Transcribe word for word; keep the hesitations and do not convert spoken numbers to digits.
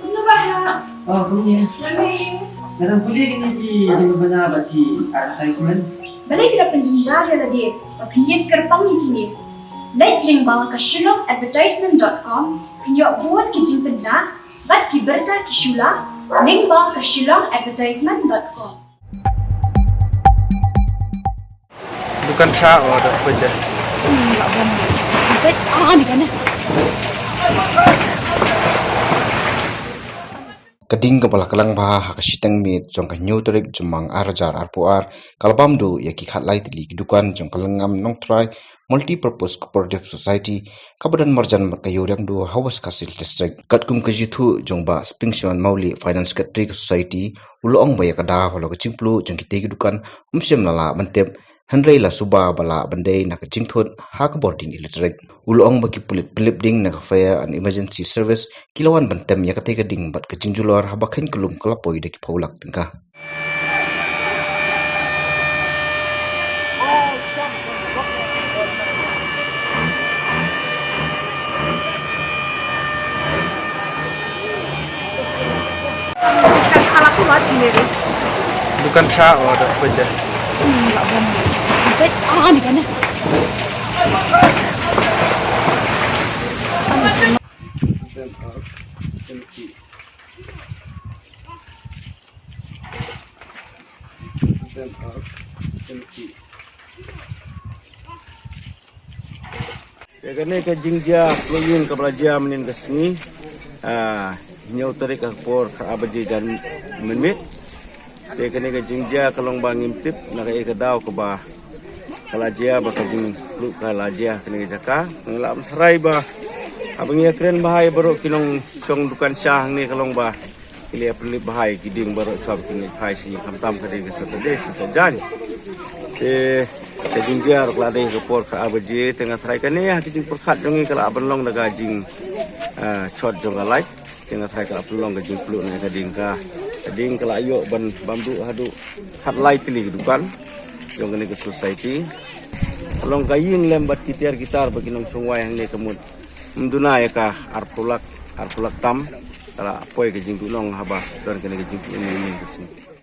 Kumno ba ha? Oh, kumne. Lame. Nga dang pule kine ki jingbana bad ki advertisement. Balei phi la pynjynjar ïa lade ba phin ïeng kyrpang ïa kine? Leit lyngba ka shillong advertisement dot com, phin ïoh bun ki jingpynbna bad ki bynta ki shula lyngba ka shillong advertisement dot com. Dukan sha o da pede. Hmm, la bom. Pet, ah, ni kan. Ka ding kaba la klang bha ha ka shiteng miet jong ka hynñiew tarik Jymmang ar hajar arphew ar ka la bam duh ïa ki khatlai tylli ki dukan jong ka Lyngngam Nongtrai Multipurpose Cooperative Society, kaba don marjan bad ka Ïewriangdo ha West Khasi Hills District. Katkum ka jingthoh jong Bah Spingshon Mawlieh, Finance Secretary ka Society, u la ong ba ïa ka daw halor ka jingpluh jong kitei ki dukan um shym la lah ban tip, hynrei la suba ba lah ban dei na ka jingthut ha ka bording electric. U la ong ba ki pulit pynlip ding na ka Fire and Emergency Service ki la wan ban tem ïa katei ka ding bad ka jingjulor haba kheiñ ka lum ka la poi da ki phew lak tyngka. Dukan sha o da pede. Hmm, la bom. Pet, ah, ni kan. Te kane ka jingjia pynlong ïing kaba la jia mynnin ka sngi, ah, hynñiew tarik ka por khatar baje jan mynmiet. Te kane ka jingjia ka long ba ngim tip na kaei ka daw kaba ka la jia ba ka jingpluh ka la jia kane ka jaka. Ngi la ban tharai ba haba ngi ïakren bha ïa baroh ki nongshong dukan sha hangne ka long ba ki la pynlip bha ïa ki ding baroh shuwa ba kin leit phai sha ïing, khamtam ka dei ka Saturday shisha jan. Te ka jingjia ruh ka la dei ha ka por khatar baje, te nga tharai kane ha ka jingpyrkhat jong ngi ka la ban long da ka jing, ah, short jong ka light. Te nga tharai ka la pynlong ka jingpluh na ka ding, ka ding ka la ïoh ban bam duh haduh khatlai tylli ki dukan jong kane ka Society. Ka long ka ïing lem bad ki tiar ki tar ba ki nongshong wai hangne ka mut ym duna ïa ka arphew lak, arphew lak tam. Ka la poi ka jingduhnong haba don kane ka jingpluh ïing ka sngi.